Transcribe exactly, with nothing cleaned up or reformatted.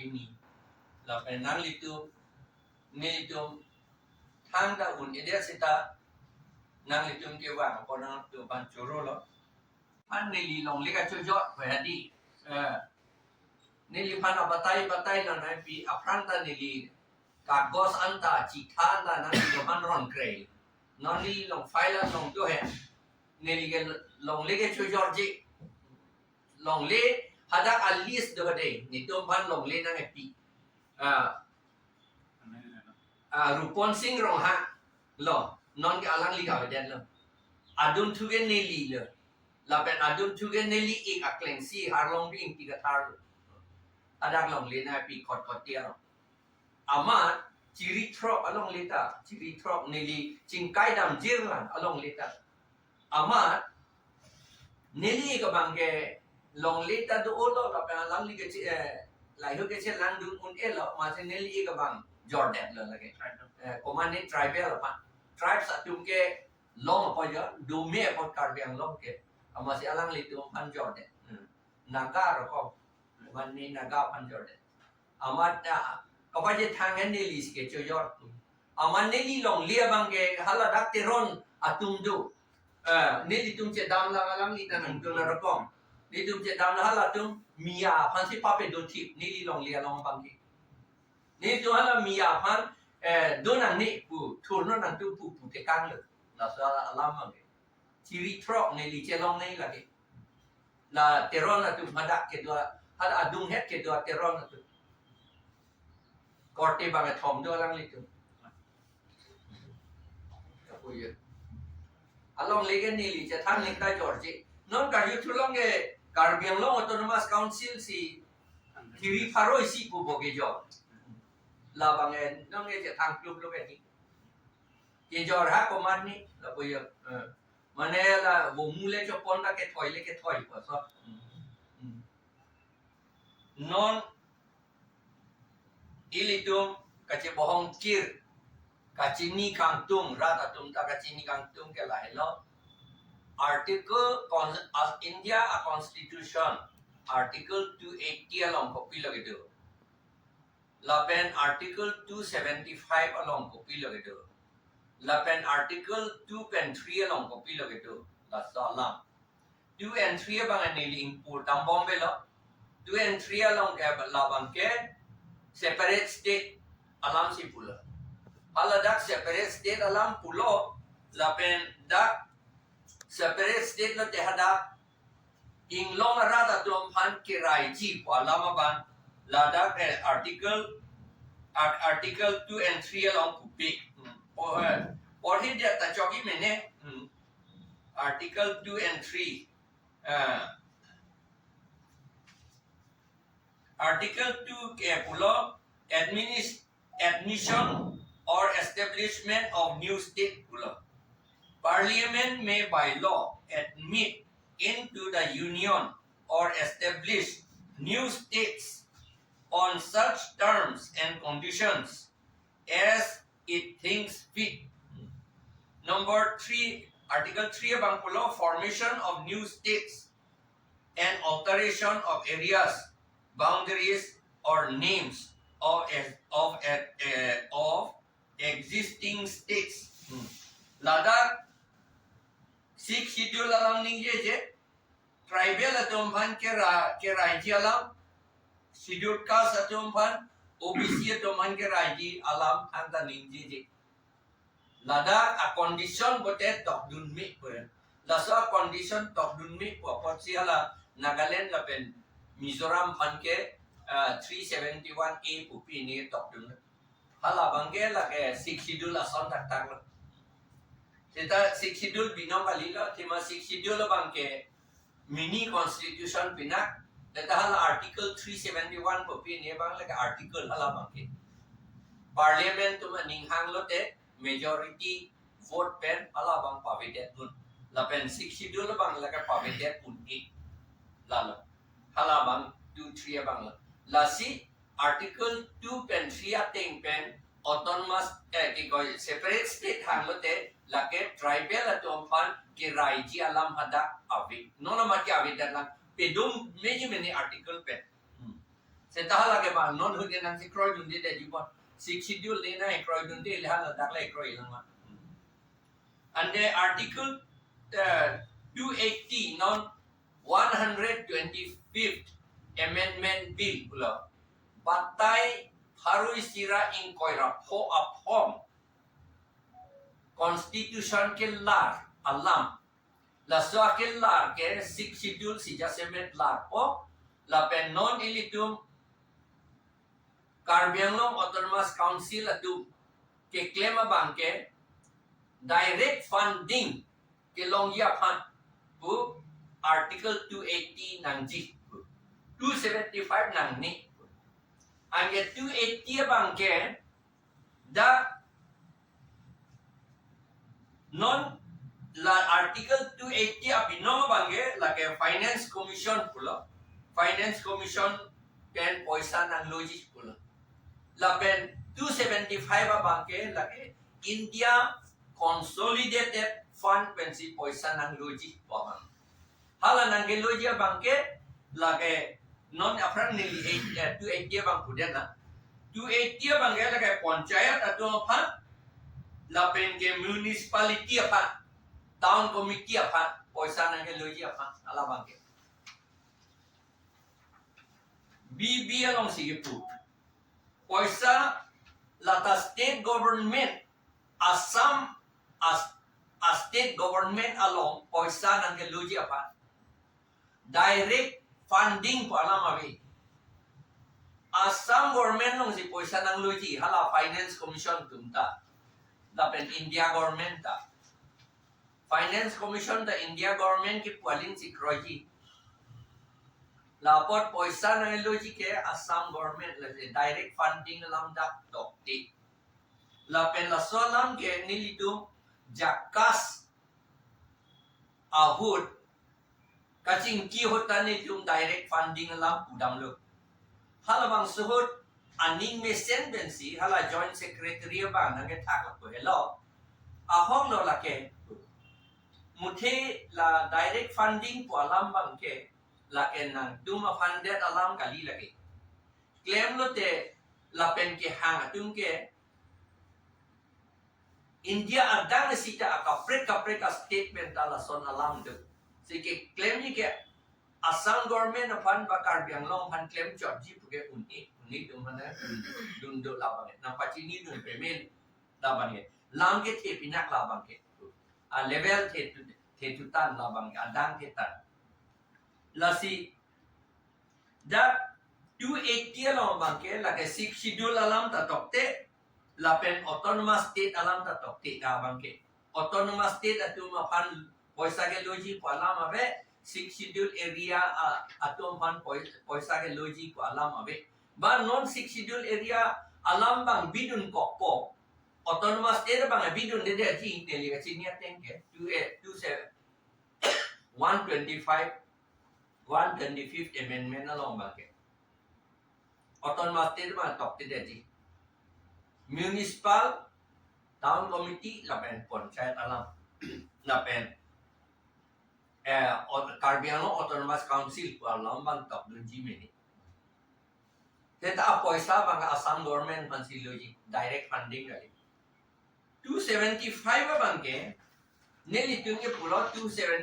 Ini. Lapen nanglitum, nelitum thangta un-edet seta nanglitum kevang apot nangtum aphan chorolo. Aphan neli longle kachojor ko hadi. Eh. Neliphan abatai batai lo nangpi, aphrang ta neli kagos anta, chitha anta nanglitum aphan ron krei. Non neli long file along do he. Neli ke longle kachojorji. Longle hadak a-list do de. Netum aphan longle nangkepi. Ah. Ah, Rupon Sing Ronghang lo, non ke alangli ke avedetlo. Adunthu ke neli lo. Lapen adunthu ke neli ik aklengsi Harlongbi Ingti Kathar lo. Hadak longle nangkepi khot khot tiang. Amat chiri throk alongle ta, chiri throk neli chingkai damjir lang alongle ta. Amat neli ik abang ke longle ta do-olo lapen alangli ke che-, eh, lahei ke chelangdun un-elo, amatsi neli ik abang jordetlo lake. Eh, komatne tribal aphan. Tribes atum ke long apot jo, dome apot Karbi Anglong ke. Amatsi alanglitum aphan jordet. Hmm. Naga rokom. Komatne Naga aphan jordet. Amat, ah, kapachethang hen neli si kachojor. Amat neli longle abang ke hala dak Teron atum do. Eh, nelitum chedam lang alangli ta nangdun arokom. Nelitum chedam lang halatum Miya aphansi papedothip neli longle along abang ke. Nelitum hala Miya aphan, eh, do nangne pu, thurnon nangtum pu pu tekanglo. Laso alam abang ke. Chiri throk neli chelong nai lake. La Teron atum hadak kedo, hadak adunghet kedo Teron atum. Korte bangkethom do alanglitum. Kapuya. Alongle ke neli chethang ning ta jorji. Non karju thulong ke Karbi Anglong Autonomous Council si kiri pharo isi pu bo kejor. Labang ke non ke chethang klub lo ke ni. Kejor ha komatne lapuya. Eh. Mane la vomu le chopon ta kethoi le kethoi ko so. Hmm. Non ilitum kachebohong kir, kachini kangtung, rat atum ta kachini kangtung ke lahelo. Article con-, as India a Constitution, Article two eighty along kopilo kedo. Lapen Article two seventy-five along kopilo kedo. Lapen Article two pen three along kopilo kedo. Laso alam. Two and three abang neli ingpur dambom avelo. Two and three along ke labang ke separate state alam si pulo. Hala dak separate state alam pulo, lapen dak separate state lote hadak inglong arat atum aphan keraiji pu alam abang ladak, eh, article, ar-, article two and three along pupe. Hmm. Po-, eh, porhi dia ta chogi mene. Hmm. Article two and three. Ah. Article two ke pulo, adminis-, admission or establishment of new state pulo. Parliament may by law admit into the Union or establish new states on such terms and conditions as it thinks fit. Number three, Article three abang pulo, formation of new states and alteration of areas, boundaries or names of, of, eh, of existing states. Hmm. Ladak Sixth Schedule alam ningjeje, tribal atum aphan kera-, keraiji alam, Scheduled Caste atum aphan, O B C atum aphan keraiji alam aphan ta ningjeje. Ladak a condition pote tokdun me pu. Laso a condition tokdun me pu apotsi hala Nagaland lapen Mizoram aphan ke, ah, three seventy-one A pu pine tokdun. Hala abang ke lake Sixth Schedule ason thakthak lo. Seta Sixth Schedule binong kalilo, athema Sixth Schedule abang ke mini constitution pinak, seta hala Article three seventy-one pu pine abang lake article hala abang ke. Parliament atum aning hang lote majority vote pen hala abang pavedetdun. Lapen Sixth Schedule abang lake pavedet un-e. Lalo. Hala abang two three abang lo. Lasi Article two pen three ateng pen autonomous, eh, kikoi separate state hang lote lake tribal atum aphan keraiji alam hadak ave. Non amat ke avedet lang. Pedum meji mene article pen. Hmm. Seta hala ke bang non ahut ke nangchekroidunde det jibon. Sixth Schedule le nangkroidunde le hala dak le kroi lang ma. And the Article uh, two eighty non one hundred twenty-fifth Amendment Bill pulo. Batai pharo isi ra ingkoi ra pho aphong Constitution kelar alam. Laso akelar ke Sixth Schedule si jasemet larpo, lapen non ilitum Karbi Anglong Autonomous Council atum keklem abang ke direct funding kelongji aphan pu Article two eighty nangji, two seventy-five nangne. Anke two eighty abang ke dak non la Article two eighty abinong abang ke lake Finance Commission pulo. Finance Commission pen poisa nangloji pulo. Lapen two seventy-five abang ke lake India Consolidated Fund pensi poisa nangloji pu abang. Hala nangkeloji abang ke lake non aphrang neli eight, eh, two eighty abang pudetna. Two eighty abang ke lake panchayat atum aphan, lapen ke municipality aphan, town committee aphan poisa nangkeloji aphan, hala abang ke. B B alongsi kepu. Poisa lata state government, Assam as a state government along poisa nangkeloji aphan direct funding pu alam ave. Assam government alongsi poisa nangloji, hala Finance Commission atum ta, lapen India government ta. Finance Commission ta India government kepu alingsi kroiji. Lapot poisa nangloji ke Assam government, lasi direct funding alam dak tokte. Lapen laso alam ke nelitum JACAS ahut kachingki ahut ta nelitum direct funding alam pudamlo. Halabangso ahut aning mesen pensi hala Joint Secretary abang nangkethak lapu helo. Ahok lo lake. Muthe la direct funding pu alam abang ke lake nangtum a-funded alam kali lake. Klemlote lapen kehang atum ke India adang sita akaprek kaprek a-state pen ta lason alam do. Si keklemji ke Assam government aphan ba Karbi Anglong aphan klemchotji puke un-e, un-e atum aphan dun, dun do labang. Nangpachinidun pame labang. Lam kethe pinak labang ke. A level the tu, the tu tan labang ke, adang the tan. Lasi dak two eighty along abang ke lake Sixth Schedule alam ta tokte, lapen Autonomous State alam ta tokte dak abang ke. Autonomous State atum aphan poisa keloji pu alam ave, Sixth Schedule area, ah, atum aphan poi-, poisa keloji pu alam ave. Ba non Sixth Schedule area alam abang bidunkokpo, Autonomous State abang bidundedetji, neli kachini ateng ke, two eight, two seven, one twenty-five, one twenty-fifth Amendment along abang ke. Autonomous State abang toktedetji. Municipal, Town Committee, lapen Panchayat alam. Lapen, eh, Aut-, Karbi Anglong Autonomous Council pu alam abang tokdunji mene. Seta apoisa abang Assam government aphansi loji, direct funding kali. Two seventy-five abang ke, nelitum ke pulo two seventy